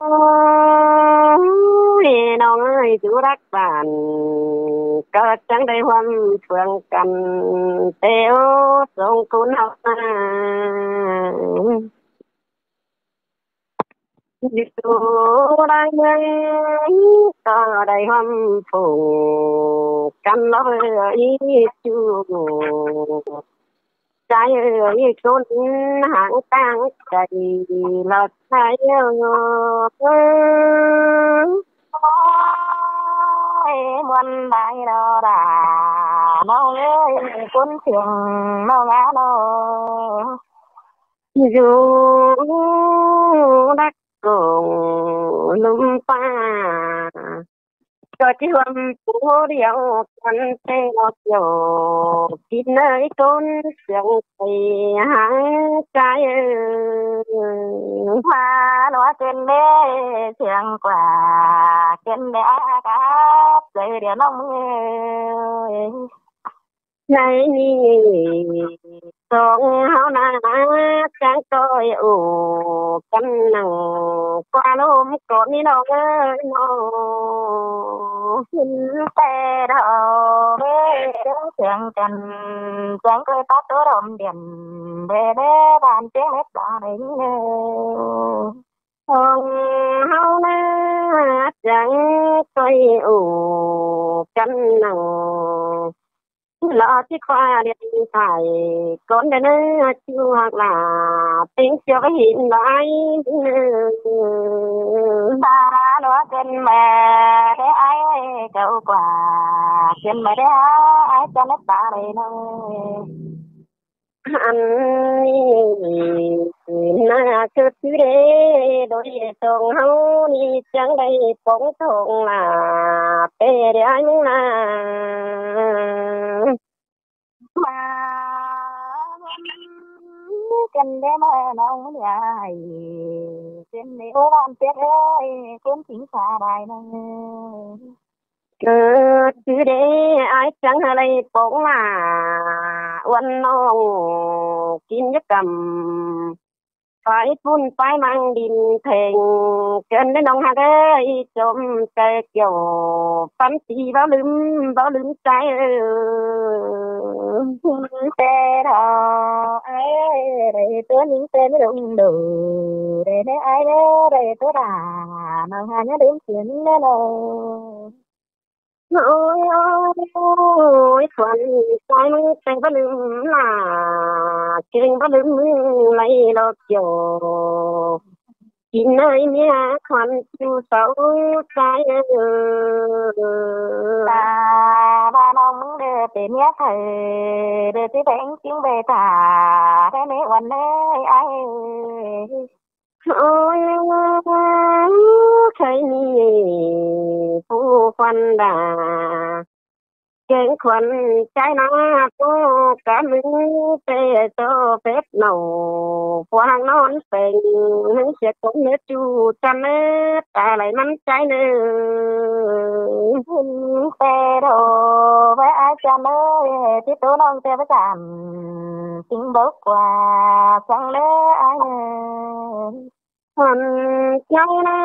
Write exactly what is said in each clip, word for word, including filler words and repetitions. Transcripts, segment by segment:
Ôi, nong ơi, dú đắc bản, ꞌcọ chắng đảy ꞌhuôm phướng căn, ꞌtẹ ố, song ꞌcốn ꞌháu ꞌna. Dú đắc ꞌmướng, ꞌcọ đảy ꞌhuôm phướng căn ꞌló ꞌi ꞌchu. Trai ơi, ꞌcốn háng ꞌtáng cay lỏ trai ơi. Ôi, ꞌmuôn lai lo đa, nong ơi, ꞌcốn thiêng nong a lo. Dú đắc ꞌcốn ꞌlum ꞌpá, ꞌcọ ꞌchí ꞌhuôm pú điêu căn ꞌtẹ ꞌló kiẻo, kin ơi, ꞌcốn siêng cay háng trai ơi. ꞌMá ꞌló kin đé siêng ꞌquá, kin đé a cắp, ꞌlới điêu nong ơi. Nây ꞌnị song ꞌháu ꞌna chắng ꞌcoi ổ căn nẳng ꞌquá ꞌlốm ꞌcốn ꞌnị nong ơi nong. Kin ꞌtẹ đaư ꞌvế chắng căn, chắng ꞌcoi tắt ꞌtố đom điện, đé đé ban tiếng mết ba đảy ꞌnị. Song ꞌháu ꞌna chắng ꞌcoi ổ căn nẳng lỏ ꞌchí ꞌquá điện thoại, ꞌcốn đé ꞌnớ ꞌchu hák lả, ꞌtếng ꞌchưa ꞌvạy hên lỏ ai ꞌnớ. Ta ꞌló kin ꞌmá đé ai cắp ꞌquá, kin ꞌmá đé ai chắng mết ba đảy ꞌnớ. Ăn ꞌnị ꞌna ꞌcứt ꞌchư đé, đôi song ꞌháu ꞌnị chắng đảy pông thong lả, ꞌtẹ đé ai ꞌmướng ꞌna. ꞌMá kin đé ꞌmá nong ꞌmướng ai, kin đé ꞌmá ban piếc ơi, ꞌcốn chính xa đảy ꞌnớ. ꞌCứt ꞌchư đé, ai chắng hảư đảy pông lả, uôn nong kin dú căm, pay ꞌpun pay ꞌmăng đin theng, kin đé nong hák ơi, chôm chaư kiẻo, ꞌphắn ti báu ꞌlứm, báu ꞌlứm trai ơi. ꞌTẹ đaư ai, đảy ꞌtố ꞌnhính ꞌtẹ mết đông đu, đảy đé ai đé, đảy ꞌtố đa, nong hák ꞌnhá đưm kin đé lo. Ôi, ôi, ôi, Khuôn, trai ꞌmướng ꞌtẹ báu ꞌlứm lả, kin báu ꞌlứm ꞌmướng lai lo kiẻo. Kin ơi, ꞌmía Khuôn ꞌchu sáu trai ơi. Ta ꞌva nong ꞌmướng đé pên ꞌmía thảy, đé ꞌchí pên chính ꞌvạy ta, đé ꞌmí uôn ơi ai. Ôi, khay ꞌnị pú Khuôn đa, kéng Khuôn trai ꞌna pú cá ꞌmướng ꞌtẹ ꞌchọ phép nảu, pua hang ꞌnón pên, ꞌmướng sia cốm ꞌnớ ꞌchu chăn ꞌnớ, ta lai ꞌmắn trai ꞌnớ. Khuôn ꞌtẹ đaư ꞌvế ai chăn ơi, ꞌchí ꞌtố nong ꞌtẹ ꞌvế chăn, chính báu ꞌquá chắng ꞌlế ai ơi. Khuôn trai ꞌna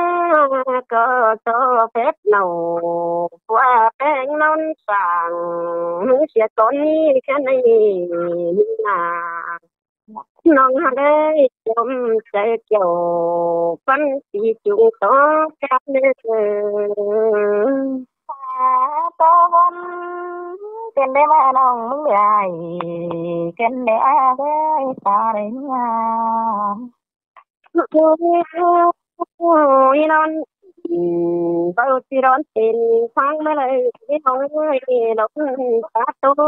ꞌcọ ꞌchọ phép nảu, pua peng ꞌnón sang, ꞌmướng sia cốm ꞌnị khăn ꞌnị ꞌna. Nong hák ơi, chôm chaư kiẻo, ꞌphắn ti chung tó cắp ꞌnớ. Ta ꞌtố ꞌvắn, kin đé ꞌmá nong ꞌmướng ai, kin đé ai ơi, ta đảy ꞌnhá. Ôi, ôi, ꞌnón, ư, báu ꞌchí đón pên, phắng ꞌmá lai, ꞌnị hong ơi, đón ta ꞌtố,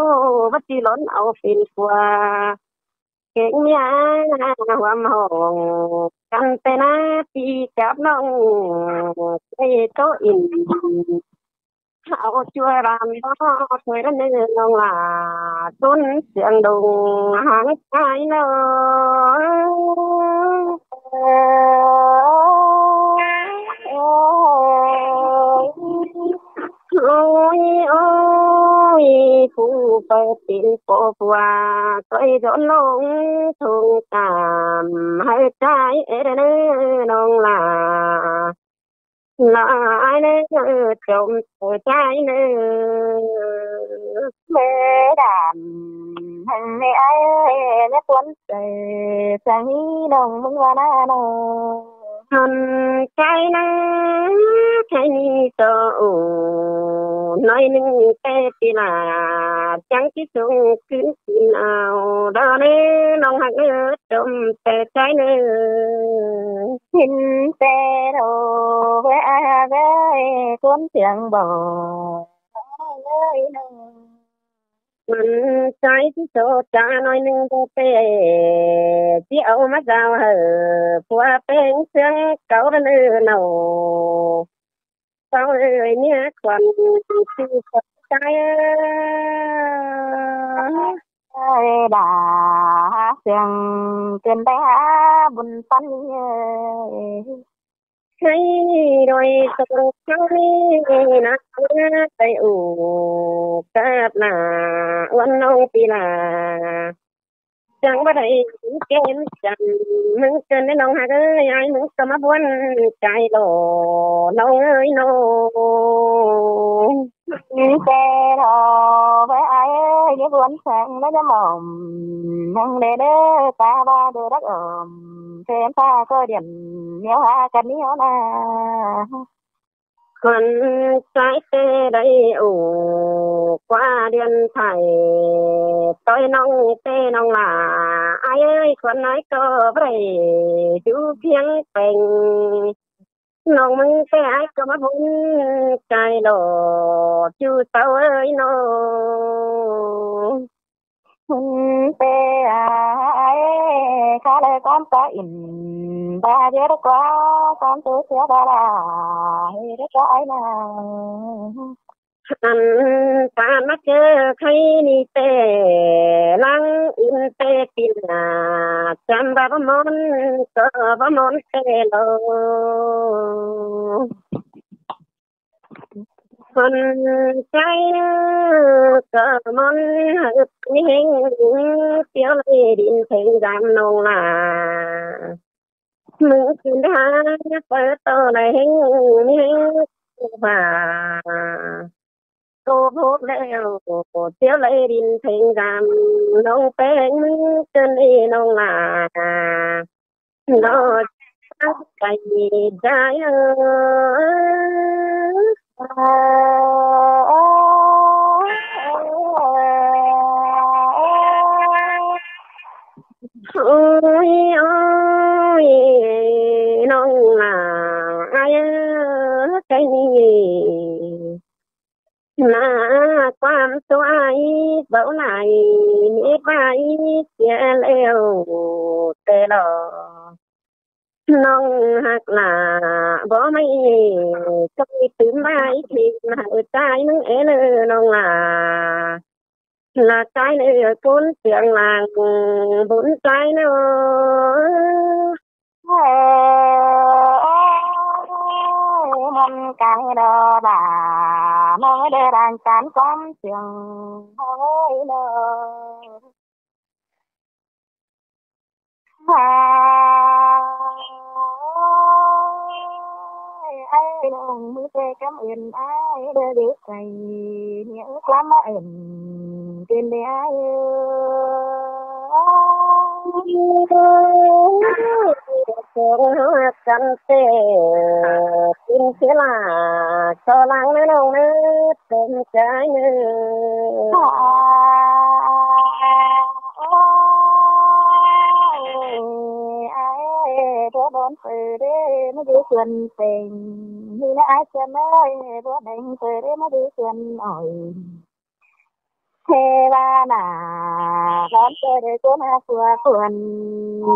báu ꞌchí đón au pên ꞌquá. Kéng ꞌmía ꞌhuôm hong, căn ꞌtẹ ꞌna ꞌpi cắp nong, ꞌtẹ ꞌtố in. Au ꞌchua ꞌlam báu thôi ꞌnớ nong lả, ꞌcốn siêng đông háng trai ꞌnớ. Ôi, ôi, pú pay pên pua pua, ꞌcoi dón lông thung tăm, hảư trai ê đa ꞌnớ nong lả. Nó ai nớ, chôm tôi trai nớ. Mơ đàn hăng mẹ ai, mẹ tuấn trai, sang ý nông mưng wa na nô. Hòn trai na, trai ni tô ủ, nói nưng tê tì là, chẳng chỉ sung kín kín ao, đó nê nông hăng nớ, chôm tê trai nớ. Xin tê đô, với ai, với tuấn tiếng bò. Ơi nô. Măn trai chỉ số cha nói nưng tô tê, chỉ âu mà giao hở, phua peng sương cáu nơ nô. Sao ơi, mía khuôn, sư khuôn trai ơi. Ơi, đã sương, trên đây hả, bún tăn ơi. Hay đôi sông sông ni na na tay ủ cáp na uốn nông pì là. Chẳng bắt đây kén chăm mưng chân đến nông hạc ơi, ai mưng có mà buôn chạy đổ nông ơi nô. Tê lo với ai ơi, cái buôn sang nó nhắm mỏng, nông đê đê ta ba đô đắc ổn, thêm ta có điện, nhiều hả cần nhiều na. Khuôn trai tê đây ủ qua điện thoại, tôi nông tê nông là ai ơi, khuôn nói có vậy, chú phiếng peng. Nông mưng tê ai có mà bún, cài đổ, chú tao ơi nô. Hôn tê ai, khá lê con có in, ba biết quá, con tê xía ba la, hê rất có ai mà. Ăn ta mắc chơ khay ni tê, lăng in tê tin à, chăm ba ba món, có ba món tê lô. Hòn trai có món hớp mi hên, tiếu lê đin thêng dam nông là. Mưng kín đá, pơ tô lê hên, mi hên, và. Cô phúc lêu, tiếu lê đin thêng dam nông pêng, mưng chân đi nông là. Nó cái gì trái ơi. Ôi, ôi, nông là ai ơi, cái gì. Nà quam tuai báu lai, mê vai sia lêu tê lô. Nông hạc lạ bó mây, cơi tứm vai thịt hả, ư tai nứng ế lơ nông lạ. Là tai lơ cốn tiang làng, bún tai nơ. Ôi, măn cái đó bà, mơ đê đang chán quán trường hơi lơ. Ai, ai, lòng mơ tê cắm ơn ai, đê đê cày, nghĩa ước lắm mà ơn, trên đê ai. Sông hô cắn tê, tin thế là cho lắng nó nông nó tôm trái nơ. Ai, ai, đứa đón từ đê, nó đi xuân tình, như nó ai xuân ơi, đứa đánh từ đê, nó đi xuân ỏi. Thế ba nà, đón tê đê cốn a sua cuốn,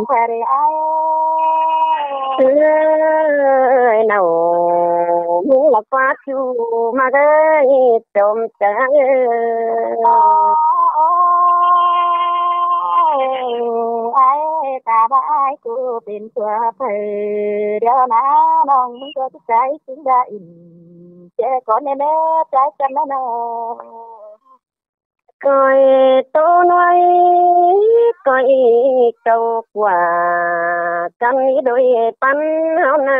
phải đê ai. Ơi, nâu, mưng là quát chú, mà cái trộm trái. Ôi, ai, ta ba ai, cô bên sua phải, đéo ná, nông, mưng có trái, chính ra in, chè có nè nè, trái chân nè nè. Coi tô nói, coi câu quả, căn ý đôi pắn háo nà.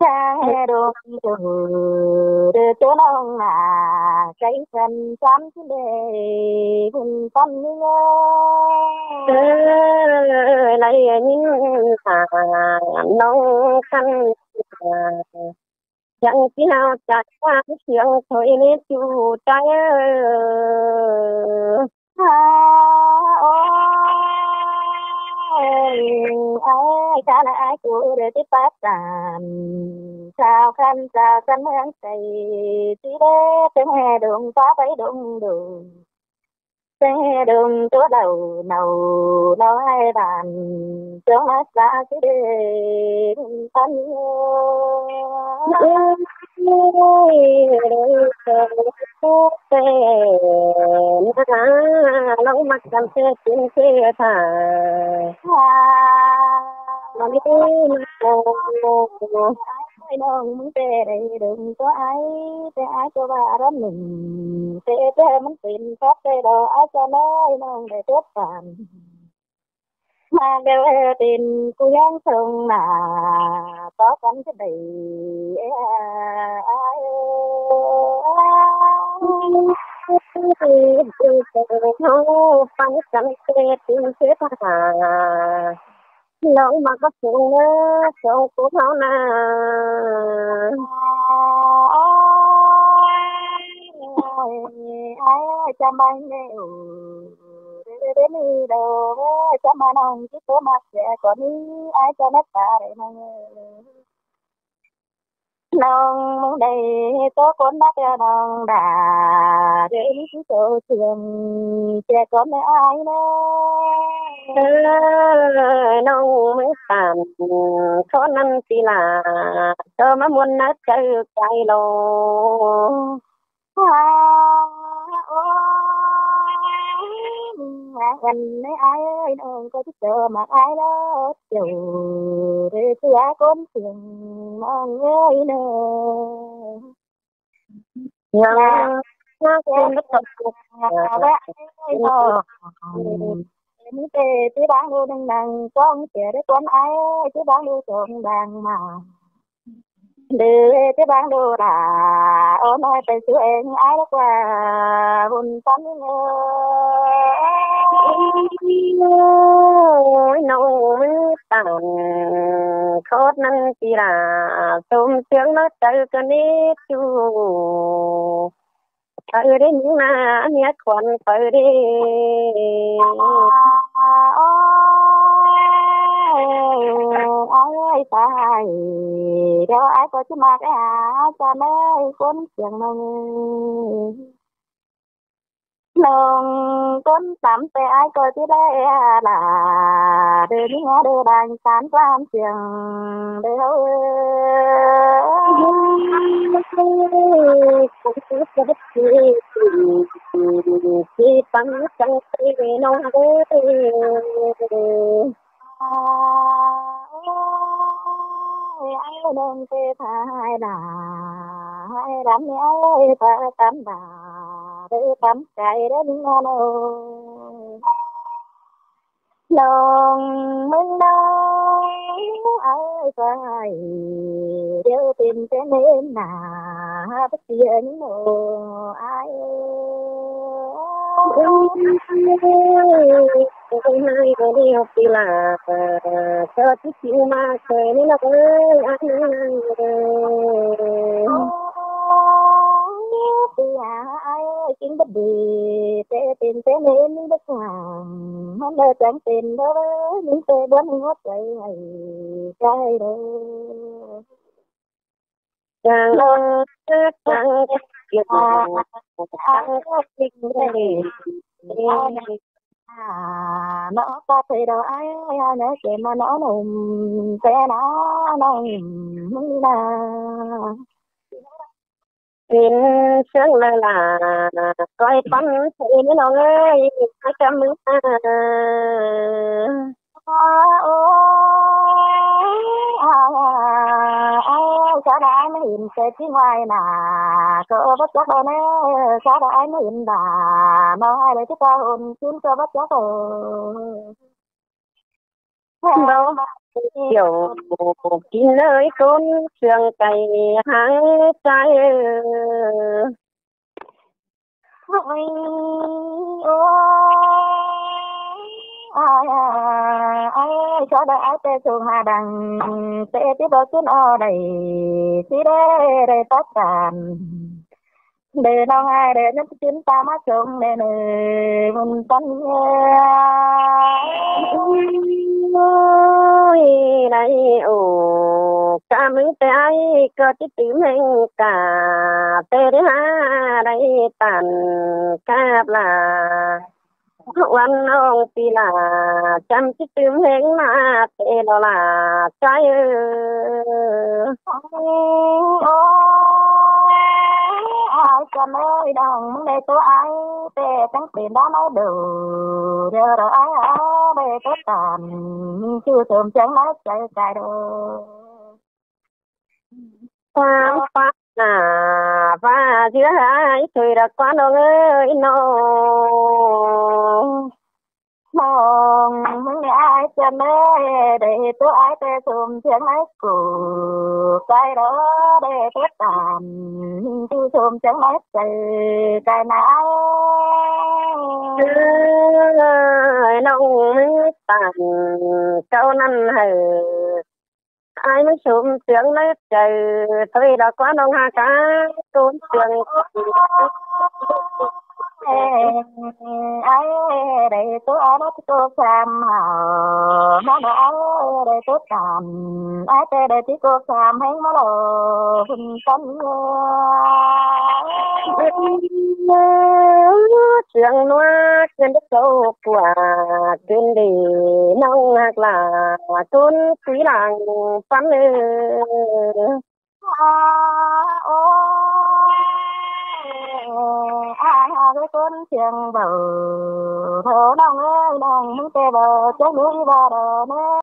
Cha đôm chủ, đơ tô nông mà, cái sân sắm chứ đê, hùn sắm như ngơ. Ơ, lai nhìn ta, nông khăn, chẳng khi nào chả qua tiếng thôi nên chủ ta ơ. Ôi, ai, cha là ai, cô để tiếp phát tàn. Sao khăn, sao khăn hương cày, chỉ để tiếng hè đồng, gió bay đồng đồng. Xe đồng, tô đầu, nầu, nầu hai bàn, chống lá xa, cái đêm, tan. Ôi, đôi, đôi, đôi, đôi, đôi, đôi, đôi, lòng mắt chăm xe, tiếng xe thả. Mà đi, mà đi. Ai nông mưng tê đê đơng tô ai, tê ai tô ba rón nưng, tê tê mưng pên khóc tê đô ai cha nơi nông đê tết tàn. Mà đê pên cu yang sông mà, tó cắn tê đê, ê, ai, ai. Hô, păng cắn tê, pên tê thả. Lòng mà có phung nơ, sông cú tháo nà. Ôi, ôi, ôi, cha mày nè, ôi, đê, đê, đê, đê, đô, ôi, cha mà nông, chứ tố mặt sẽ có ní, ai cha nét ta đây nè. Nông mưng đê, tô cốn bác nông đà, đê, chứ tô trường, sẽ có mẹ ai nè. Ơ, nông mưng tàn, khó năn xì là, tô má muốn nát chữ cay lô. À, ôi, à, gần đây ai ơi, nông có chứ tớ mà ai đó, kiểu, để xưa ai cốn trường, nông ơi nè. Nhớ, nhớ, quên mất tập tục. Bác ơi, ờ, em tê, tê bang đô đừng đừng, con trẻ đấy con ai, tê bang đô trộm đàng mà. Đê, tê bang đô đà, ô nói tê sư em ai đó qua, hùn tắm. Ôi, nông mưng tàn, khót năn tì là, tôm tiếng nó tơ cơ nết chu. Tơ đê mưng nà, nhớ khuôn tơ đê. Ôi, ai, ai, ai, ai, có chứ mà cái à, cha mẹ con tiếng nông. Lòng con tắm tê ai coi tí đây à là, đê đi ngó đê đành sán quan trường đê hâu. Cũng cứ cho bất kỳ, chỉ tăng trắng tê nông đê. Ôi, ai nông tê thái đà, ai đắm ơi, ta tắm đà, đê tắm cái đê đi ngó nô. Lòng mưng đau ai phải, điều tình thế nên là, bất kỳ anh nô ai. Ôi, hai cái điều kỳ lạ, cho tí xíu mà trời nên là ơi, ai. Ôi, thì ai, ai, chính bất đi, thế tình thế nên bất hoàng, mà lỡ chẳng tình đó, những tê buôn ngót chạy hay, chạy đó. Chàng ơi, chàng ơi, chàng ơi, chàng ơi, nó có thể đâu ai ai nhớ kể mà nó nồng sẽ nó nồng na. Xin sướng lời là coi bắn thấy nó nồng ơi, ai chăm mưa. Ôi, ai, ai, ai, sao đã mới nhìn sẽ chứ ngoài nà, cô bắt chắc đâu nè, sao đã ai mới nhìn bà, mà hai đứa chúng ta hôn chín cô bắt chắc rồi. Đâu mà kiểu kín nơi cốn trường cày háng trái. Ôi, ôi, ai, ai, ai, cho đợi ai tê sung hà đằng, tê tí bơ cún o đẩy, tí đê đê tóc tàn. Đê nong ai đê nhất chín ta mắc sung đê nê, mùn tấn nhé. Ôi, này, ồ, cả mứng tê ai, có tí tí meng cả, tê đê ha, đê tàn, cáp là. Wan nong pi la, chăm chít tưm heng ma, tê lo la, chai ơ. Ôi, ai chăm ơi, đong mưng đê tô ai, tê tăng pên đó nói đủ, đê đó ai, ai, đê tô tàn, mình chưa sớm chén nói chạy chạy đồ. Khoang khoang nà, và giữa hai thùy đã quán ông ơi nô. Mong mưng ai chăm ơi, đê tô ai tê sum chén nói củ, cái đó đê tô tàn, mình chưa sớm chén nói chạy, cái nào. Ơi, nông mưng tàn, câu năm hở. Ai mưng sum tiếng nói chạy, thôi đó quán ông ha cá, tốn tiếng. Ai đê tô ai đó tô sam hảo, nó đó ai đê tô sam, ai tê đê tí tô sam heng mà lo, hùn tấn. Tiếng nó trên đất châu của, trên đi nông hạt là, tốn quý làng pắn ơi. Ôi, ai ha cái con tiếng bảo, thơ nông ơi, nông mưng tê bảo, chắc núi ba đò nè.